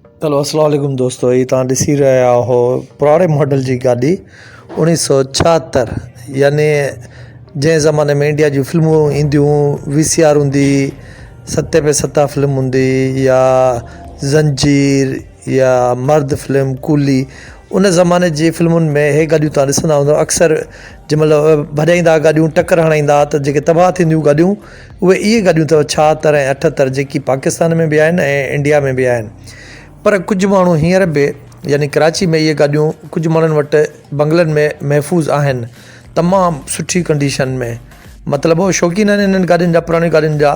هلو اسلام عليڪم دوستو هي توهان ڏسي رهيا آهو پراڻي ماڊل جي گاڏي اوڻيهه سو ڇاهتر يعني جنهن زماني ۾ انڊيا جون فلمون اينديون وي سي آر هوندي ستي پي ستا فلم هوندي يا زنجير يا مرد فلم ڪولي ان زماني جي فلمن ۾ هي گاڏيون توهان ڏسندا هوندؤ اڪثر جنهن مهل ڀڄائيندا ها گاڏيون ٽڪر هڻائيندا ها ته جيڪي تباهه ٿينديون گاڏيون اهي اهي گاڏيون اٿو ڇاهتر ۽ اٺهتر جيڪي پاڪستان ۾ به آهن ۽ انڊيا ۾ به آهن پر ڪجهه ماڻهو هينئر به يعني ڪراچي ۾ اهي گاڏيون ڪجهه ماڻهن وٽ بنگلن ۾ محفوظ آهن تمام سٺي ڪنڊيشن ۾ مطلب هو شوقين آهن انهن گاڏين جا پراڻين گاڏين جا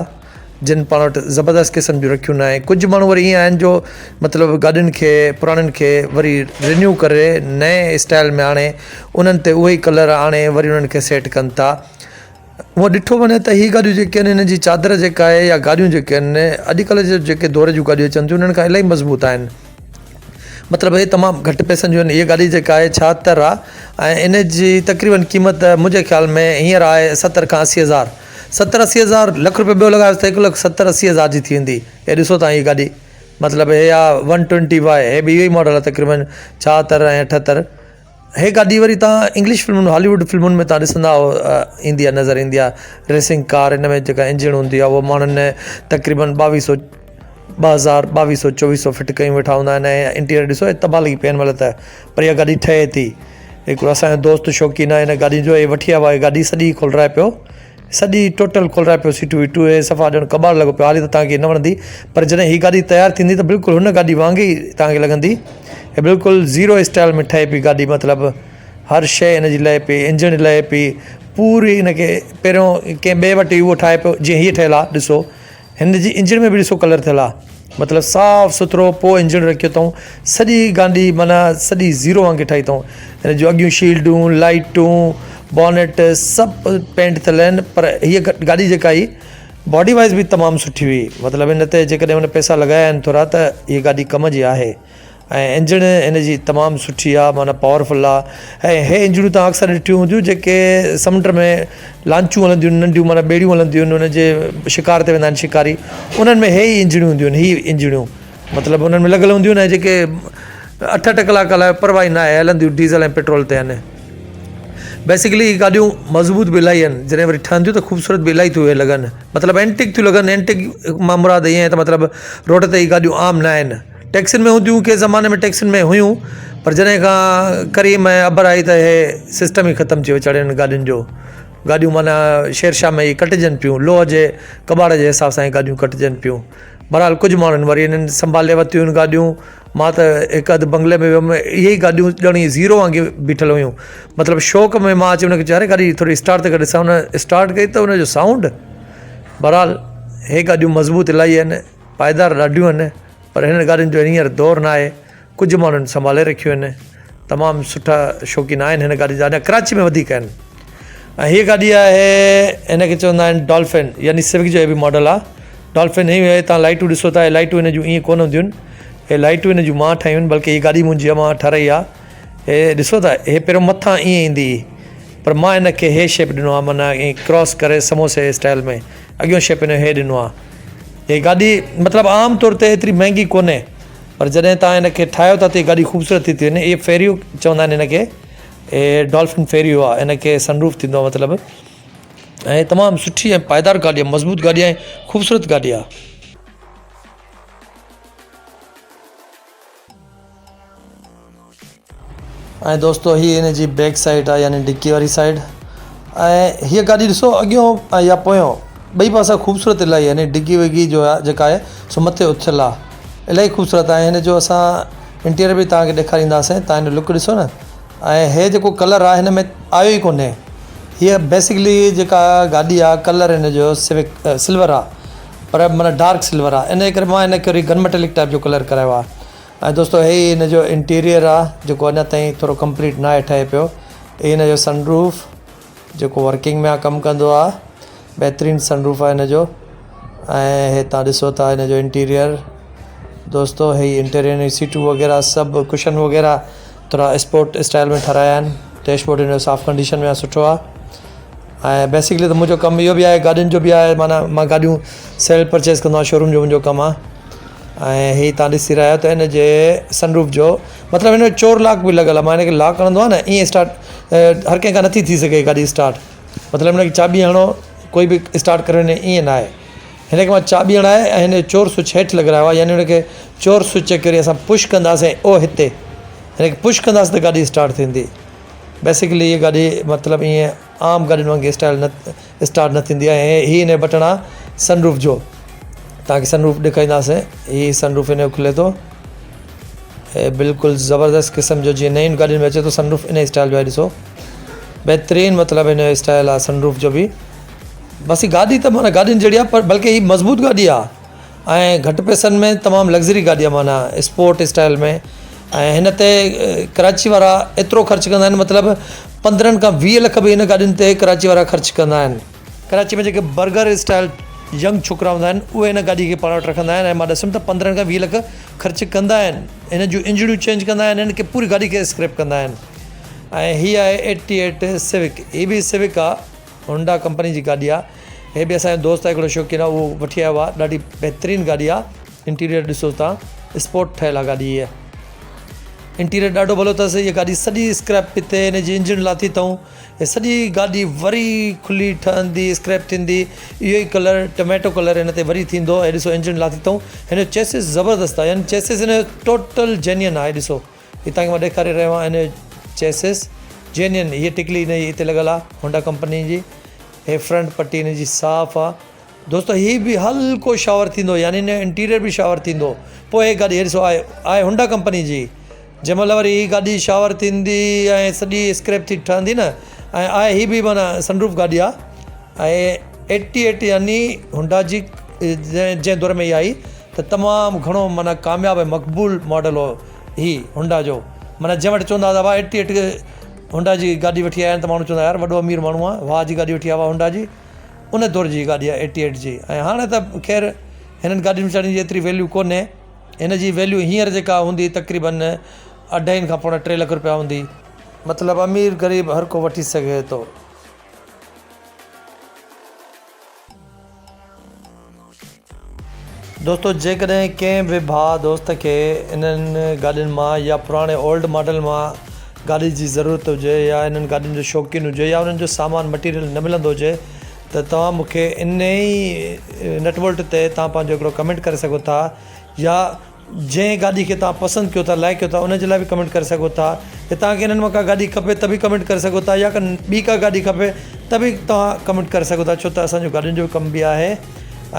جن پاڻ وٽ زبردست قسم جون رکيون آهن ڪجهه ماڻهو وري ائين آهن جو مطلب گاڏين کي پراڻين کي وري رينيو ڪري نئين اسٽائل ۾ آڻي انهن تي اهي ئي ڪلر آڻي وري انهن کي سيٽ ڪن ٿا هونء ڏٺو وڃي ته هي گاڏيون جيڪي آهن انهن جي چادر جيڪا آهي يا گاڏيون جيڪي آهن اڄڪلهه جي جيڪي دور جون گاڏيون اچن ٿيون انهن کان الاهي مضبوط آهن مطلب هي تمام گهٽ پئسن جون آهن هيء گاڏي جيڪا آهي ڇاهتر آهي ۽ ان جي تقريبن قيمت منهنجي خيال ۾ هينئر آهي ستر کان اسي هزار ستر اسي هزار لک روپيو ٻيو لڳايوس ته هڪ لک ستر اسي هزار جي ٿي ويندي هي ڏسو تان هي گاڏي مطلب هي آهي ون ٽوئنٽي واء هي به اهو ئي ماڊل آهي تقريبن ڇاهتر ۽ اٺهتر هي گاڏي وري تان انگلش فلمن هالي ووڊ فلمن ۾ تان ڏسندا آهيو ايندي آهي نظر ايندي آهي ريسنگ ڪار ان ۾ جيڪا انجڻ هوندي آهي اهو ماڻهن تقريبن ٻاويهه سو ٻه هزار ٻاويهه سو چوويهه سو فٽ ڪيون ويٺا هوندا آهن ۽ انٽيريئر ڏسو تباهه لڳي پيا آهن مطلب ته پر اها گاڏي ٺهي ٿي هڪڙو اسانجو دوست شوقين آهي هن گاڏي جو هي وٺي آيو آهي گاڏي سڄي کولرائي پيو سڄي ٽوٽل کولرائي پيو سيٽون ويٽون هي صفا ڄڻ ڪٻاڙ لڳو پيو حالي ته توهان کي نه وڻندي پر جڏهن هي گاڏي تيار ٿيندي ته بلڪل هن گاڏي وانگي ئي توهان کي لڳندي هي بلڪل زيرو اسٽائل ۾ ٺهي پئي گاڏي مطلب هر شيء هن جي لهي پئي انجڻ لهي پئي پوري هن کي پهريون ڪنهن ٻئي وٽ اهو ٺاهي پيو جيئن هيء ٺهيل آهي ڏسو هن جي انجڻ ۾ به ڏسو ڪلر ٿيل آ مطلب صاف سٿرو پوء انجڻ رکيو اٿئون سڄي گاڏي معنيٰ سڄي زيرو وانگي ٺاهي اٿئون هن جون اڳيون شيلڊون لائيٽون بونيٽ سڀ پينٽ ٿيل آهن پر هيء گاڏي جيڪا هئي باڊي وائز به تمام سٺي هئي مطلب هن تي جيڪڏهن هن پئسا لڳايا آهن ٿورا ته هيء گاڏي ڪم جي آهي ۽ انجڻ هن جي تمام سٺي آ معنيٰ پاورفل آ ۽ هي انجڻيون توهان اڪثر ڏٺيون هونديون جيڪي سمنڊ ۾ لانچون هلنديون آهن ننڍيون معنيٰ ٻيڙيون هلنديون آهن ان جي شڪار تي ويندا آهن شڪاري انهن ۾ هي ئي انجڻيون هونديون آهن هي انجڻيون مطلب انهن ۾ لڳل هونديون آهن ۽ جيڪي اٺ اٺ ڪلاڪ هلايو پرواهه ئي ناهي هلنديون ڊيزل ۽ پيٽرول تي آهن بيسڪلي هي گاڏيون مضبوط به الاهي آهن جڏهن وري ٺهنديون ته خوبصورت به الاهي ٿيون لڳن مطلب اينٽيڪ ٿيون لڳن اينٽيڪ مان مراد ائين آهي ته مطلب روڊ تي هي گاڏيون عام نه آهن ٽيڪسين ۾ هونديون ڪنهن زماني ۾ ٽيڪسين ۾ هيون پر جڏهن کان ڪريم ۽ ابر آئي ته هي سسٽم ئي ختم ٿي ويو چڙهين گاڏين جو گاڏيون معنيٰ شيرشاهه ۾ ئي ڪٽجن پيون لوهه جي ڪٻاڙ جي حساب سان هي گاڏيون ڪٽجن پيون بهرحال ڪجهه ماڻهن وري انهن سنڀالي ورتيون آهن گاڏيون مان ته هڪ اڌ بنگلي ۾ ويم اهي ئي گاڏيون ڄڻ ائين زيرو وانگي بيٺل هيون مطلب شوق ۾ مان اچي ان کي چيو اري گاڏي ٿوري اسٽارٽ ته ڪري ڏسان ان اسٽارٽ ڪئي ته ان جو سائونڊ بهرحال هي گاڏيون مضبوط الاهي آهن پائيدار ڏاڍيون آهن پر هنن گاڏين جو هينئر دور نه آهي ڪجهه ماڻهن سنڀالي رکيون آهن تمام سٺا شوقين آهن هن گاڏي جا اڃا ڪراچي ۾ وڌيڪ آهن ۽ هيء گاڏي آهي هن کي چوندا آهن ڊولفن يعني سوڪ جو هي به ماڊل آهي ڊولفن هي آهي تان لائٽون ڏسو ٿا هي لائٽون هن جون ائين ڪونه هونديون آهن هي لائٽون هن جون مان ٺاهيون آهن بلڪه هي گاڏي منهنجي آهي مان ٺهرائي آهي هي ڏسو ٿا هي پهريون مٿان ائين ايندي هئي پر مان هن کي هي شيپ ڏنو آهي معنيٰ ائين ڪراس ڪري سموسي اسٽائل ۾ اڳيون شيپ هن جو هي ڏنو آهي هي گاڏي مطلب عام طور تي ايتري مهنگي ڪونهي پر جڏهن توهان هن کي ٺاهيو ٿا ته هي گاڏي خوبصورت ٿي ٿي وڃي هي فيريو چوندا آهن هن کي هي ڊولفن فيريو آهي هن کي سن روف ٿيندو آهي مطلب ۽ تمام سٺي ۽ پائيدار گاڏي آهي مضبوط گاڏي آهي خوبصورت گاڏي آهي. ۽ دوستو هي ان جي بيڪ سائيڊ آهي يعني ڊڪي واري سائيڊ ۽ هيء گاڏي ڏسو اڳيون يا پويون ٻئي پاسا خوبصورت الاهي يعني ڊگي وگي جو آهي جيڪا آهي سو مٿي اٿيل آهي الاهي خوبصورت آهي هن جو اسان انٽيريئر به توهان کي ڏيکارينداسين توهان هن جو لڪ ڏسو نه ۽ هي جيڪو ڪلر آهي هن ۾ آيو ئي ڪونهي هيء بيسڪلي جيڪا گاڏي آهي ڪلر هن جو سوڪ سلور آهي پر معنيٰ ڊارڪ سلور آهي ان جي ڪري مان هن کي وري گن ميٽلڪ ٽائپ جو ڪلر ڪرايو آهي ۽ دوستو هي هن جو انٽيريئر آ جيڪو اڃا تائين ٿورو ڪمپليٽ ناهي ٺهي پيو هي هن جو سن روف جيڪو ورڪنگ ۾ آ ڪم ڪندو آ بهترين سن روف آ هن جو ۽ هي تان ڏسو ٿا هن جو انٽيريئر دوستو هي انٽيريئر جي سيٽون وغيره سڀ ڪشن وغيره ٿورا اسپورٽ اسٽائل ۾ ٺهرايا آهن ڊيش بورڊ هن جو صاف ڪنڊيشن ۾ آ سٺو آ ۽ بيسڪلي ته منهنجو ڪم اهو به آهي گاڏين جو به آهي معنيٰ مان گاڏيون سيل پرچيز ڪندو آهيان شوروم جو منهنجو ڪم آ. ۽ هي تان ڏسي رهيا آهيو ته ان جي سن روف جو مطلب هن جو چور لاڪ به لڳل آهي مان هن کي لاڪ هڻندو آهيان نه ائين اسٽارٽ هر ڪنهن کان نٿي ٿي سگهي گاڏي اسٽارٽ مطلب هن کي چاٻي هڻو ڪوئي به اسٽارٽ ڪري وڃي ائين نه آهي هن کي مان چاٻي هڻائي ۽ هن جو چور سوئچ هيٺ لڳرايو آهي يعني هن کي چور سوئچ ڪري اسان پش ڪنداسين او هتي هن کي پش ڪنداسين ته گاڏي اسٽارٽ ٿيندي بيسڪلي هي گاڏي مطلب ائين عام گاڏين وانگي اسٽائل نه اسٽارٽ نه ٿيندي آهي ۽ هي هن جو بٽڻ آهي سن روف جو توهان کي سن روف ڏيکارينداسين هي سن روف هن جو کلي ٿو هي بلڪل زبردست قسم جو جيئن نين گاڏين ۾ اچي ٿو سن روف ان اسٽائل جو آهي ڏسو بهترين مطلب هن جو اسٽائل آهي سن روف جو به بس هي گاڏي ته معنيٰ گاڏين جهڙي آهي پر بلڪه هي مضبوط گاڏي آهي ۽ گهٽ پئسن ۾ تمام لگزري گاڏي آهي معنيٰ اسپورٽ اسٽائل ۾ ۽ هن تي ڪراچي وارا ايترو خرچ ڪندا آهن مطلب 15 کان 20 لک به هن گاڏين تي ڪراچي وارا خرچ ڪندا آهن. ڪراچي ۾ جيڪي برگر اسٽائل ينگ ڇوڪرا هوندا آهن اهي هن گاڏي کي پاڻ وٽ رکندا آهن ۽ مان ڏسيم ته 15 کان 20 لک خرچ ڪندا آهن هن جون انجڻيون چينج ڪندا آهن هن کي پوري گاڏي کي اسڪريپ ڪندا آهن ۽ هي آهي ايٽي ايٽ سوڪ هي به سوڪ آهي. هونڊا ڪمپني جي گاڏي آ هي به اسان جو دوست آ هڪڙو شوقين آ اهو وٺي آيو آ ڏاڍي بهترين گاڏي آ انٽيريئر ڏسو تان اسپورٽ ٺهيل آ گاڏي هيء انٽيريئر ڏاڍو ڀلو اٿس هيء گاڏي سڄي اسڪريپ پي ٿئي هن جي انجڻ لاٿي اٿئون هي سڄي گاڏي وري کلي ٺهندي اسڪريپ ٿيندي اهو ئي ڪلر ٽميٽو ڪلر هن تي وري ٿيندو هي ڏسو انجڻ لاٿي اٿئون هن جو چيسس زبردست آ يعني چيسس هن جو ٽوٽل جينين آ هي ڏسو هي توهان کي مان ڏيکاري رهيو آهيان هن چيسس جينين هيء ٽڪلي هن جي هتي لڳل آهي هونڊا ڪمپني جي هي فرنٽ پٽي هن جي صاف آهي دوستو هي به هلڪو شاور ٿيندو يعني هن جو انٽيريئر به شاور ٿيندو پوء هي گاڏي هي ڏسو آهي آهي هونڊا ڪمپني جي جنهن مهل وري هي گاڏي شاور ٿيندي ۽ سڄي اسڪريپ ٿي ٺهندي نه ۽ آهي هي به معنيٰ سن روف گاڏي آهي ۽ ايٽي ايٽ يعني هونڊا جي جنهن دور ۾ هي آئي ته تمام گهڻو معنيٰ ڪامياب ۽ مقبول ماڊل هو هي هونڊا جو معنيٰ جنهن وٽ چوندا هئا ته ڀاء ايٽي ايٽ هونڊا جي گاڏي وٺي آيا آهن ته ماڻهو چوندا يار وڏو امير ماڻهو آهي واهه جي گاڏي وٺي آيو آهي هونڊا جي ان دور جي گاڏي آهي ايٽي ايٽ جي ۽ هاڻي ته خير هنن گاڏين ويچارين جي ايتري ويليو ڪونهي هن جي ويليو هينئر جيڪا هوندي تقريبن اڍائين کان پوڻا 3 لک روپيا هوندي. مطلب امير غريب هر ڪو وٺي سگهي ٿو. دوستو جيڪڏهن ڪنهن به ڀاء دوست کي انهن گاڏين مان يا پراڻي اولڊ ماڊل مان گاڏي جي ضرورت هجي يا انهن گاڏين جو شوقين هجي يا انهن جو سامان مٽيريل نه ملندو هجي ته توهان مون کي ان ئي نٽ بولٽ تي توهان پنهنجو هڪڙو ڪمينٽ ڪري سگهو ٿا يا جنهن گاڏي کي توهان پسند ڪيو ٿا لائڪ ڪيو ٿا ان جي لاء به ڪمينٽ ڪري سگهو ٿا يا توهان کي انهن مان ڪا گاڏي کپي ته به ڪمينٽ ڪري سگهو ٿا يا ڪا ٻي ڪا گاڏي کپي ته به توهان ڪمينٽ ڪري سگهو ٿا ڇو ته اسان جو گاڏين جو ڪم به آهي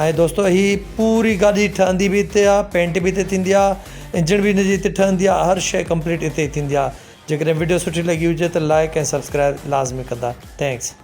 ۽ دوستو هي پوري گاڏي ٺهندي به هتي آهي پينٽ به هتي ٿيندي آهي انجڻ به هن جي هتي ٺهندي آهي هر شيء ڪمپليٽ هتي ئي ٿيندي آهي جيڪڏهن وڊيو سٺي لڳي هجي ته لائڪ ۽ سبسڪرائب لازمي ڪندا thanks.